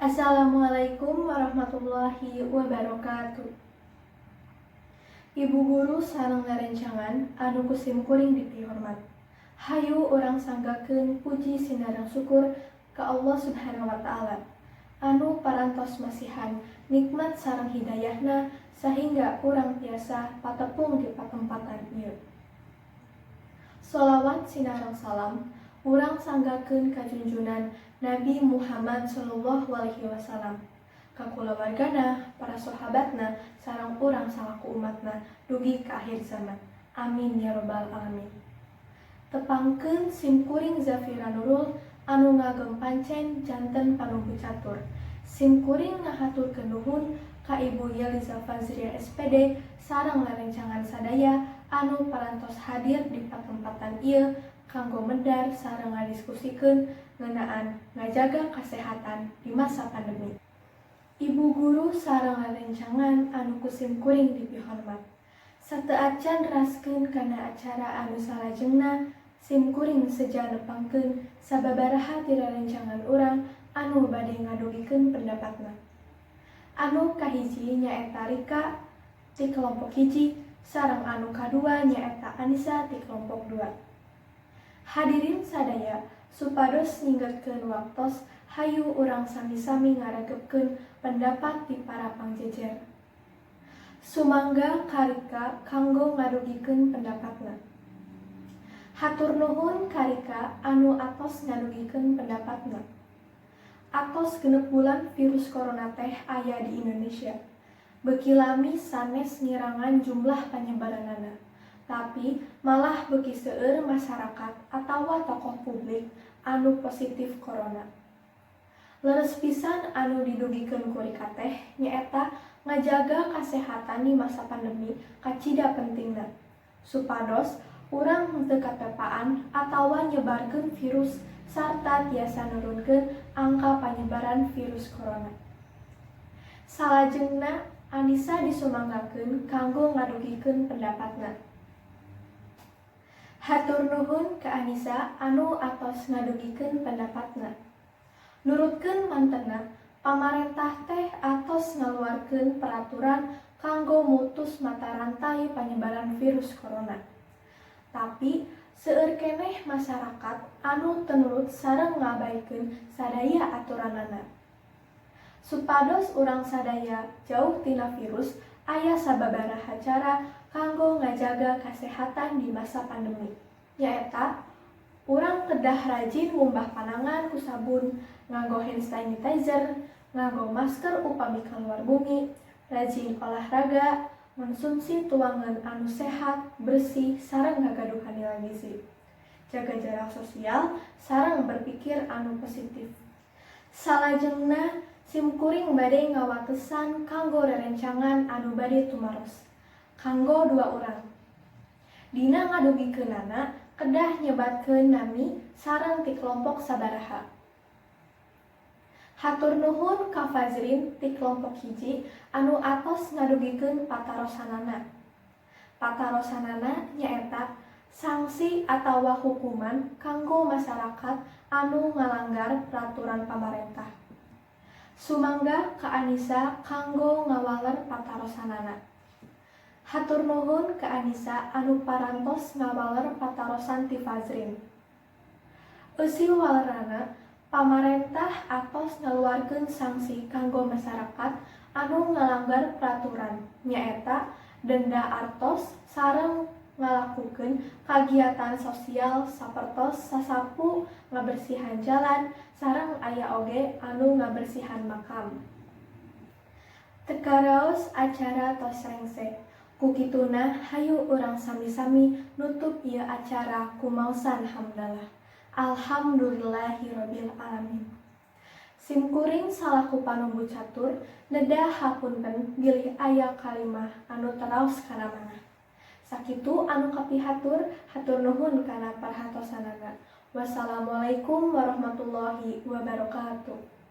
Assalamualaikum warahmatullahi wabarakatuh. Ibu guru sareng rerencangan anu ku simkuring dipihormat. Hayu urang sanggakeun puji sinareng syukur ka Allah Subhanahu wa Ta'ala anu parantos masihan nikmat sareng hidayahna sahingga urang tiasa patepung di patempatan ieu. Sholawat sinareng salam urang sanggakeun ka junjunan Nabi Muhammad Shallallahu Alaihi Wasallam, ka kulawargana, para sahabatna, sareng urang salaku umatna dugi ka akhir zaman. Amin ya robbal alamin. Tepangkeun, simkuring Zafira Nurul anu ngagem pancen janten panumbu catur. Simkuring ngahaturkeun nuhun ka Ibu Yeliza Fazria SPD sareng rerencangan sadaya anu parantos hadir di patempatan ieu kanggo medar sareng ngadiskusikeun ngeunaan ngajaga kasehatan di masa pandemi. Ibu guru sareng rerencangan anu ku simkuring dipihormat. Sateuacan raskeun kana acara anu salajengna, simkuring seja nepangkeun sababaraha ti rerencangan urang anu bade ngadugikeun pendapatna. Anu kahiji nyaeta Rika ti kelompok 1 sareng anu kadua nyaeta Anisa ti kelompok 2. Hadirin sadaya, supados nyinggetkeun waktos, hayu urang sami-sami ngaregepkeun pendapat ti para pangjejer. Sumangga ka Rika kanggo ngadugikeun pendapatna. Hatur nuhun ka Rika anu atos ngadugikeun pendapatna. Atos 6 bulan virus corona teh aya di Indonesia. Beuki lami sanes ngirangan jumlah panyebaranana, tapi malah beuki seueur masyarakat atawa tokoh publik anu positif corona. Leres pisan anu didugikeun ku Rika teh nyaeta ngajaga kasehatan di masa pandemi kacida pentingna supados urang henteu katepaan atawa nyebarkeun virus sarta tiasa nurunkeun angka panyebaran virus corona. Salajengna, Anisa disumanggakeun kanggo ngadugikeun pendapatna. Hatur nuhun ka Anisa anu atos ngadugikeun pendapatna. Nurutkeun mantenna, pamarentah teh atos ngaluarkeun peraturan kanggo mutus mata rantai panyebaran virus corona. Tapi seueur keneh masyarakat anu teu nurut sareng ngabaikeun sadaya aturanana. Supados urang sadaya jauh tina virus, aya sababaraha cara kanggo ngajaga kasehatan di masa pandemi. Nyaeta urang kedah rajin ngumbah panangan ku sabun, nganggo hand sanitizer, nganggo masker upami kaluar bumi, rajin olahraga, ngonsumsi tuangan anu sehat, bersih, sareng ngagaduhan nilai gizi. Jaga jarak sosial sareng berpikir anu positif. Salajengna, simkuring bade ngawatesan kanggo rerencangan anu bade tumaros. Kanggo dua urang. Dina ngadugikeunana kedah nyebatkeun nami sareng ti kelompok sabaraha. Hatur nuhun ka Fazrin ti kelompok 1 anu atos ngadugikeun patarosanana. Patarosanana nyaeta sanksi atawa hukuman kanggo masyarakat anu ngalanggar peraturan pamarentah. Sumangga ka Anisa kanggo ngawaler patarosanana. Hatur nuhun ka Anisa anu parantos ngawaler patarosan ti Fazrin. Eusi walerana, pamarentah atos ngaluarkeun sanksi kanggo masyarakat anu ngalanggar peraturan, nyaeta denda artos sareng ngalakukeun kagiatan sosial sapertos sasapu, ngabersihan jalan, sareng aya oge anu ngabersihan makam. Teu karaos acara tos rengse. Ku kituna hayu urang sami-sami nutup ieu acara ku maosan hamdalah. Alhamdulillahirabbil alamin. Simkuring salaku panumbu catur neda hapunten bilih aya kalimah anu teraos kana manah. Sakitu anu kapihatur, hatur nuhun kana perhatosanana. Wassalamualaikum warahmatullahi wabarakatuh.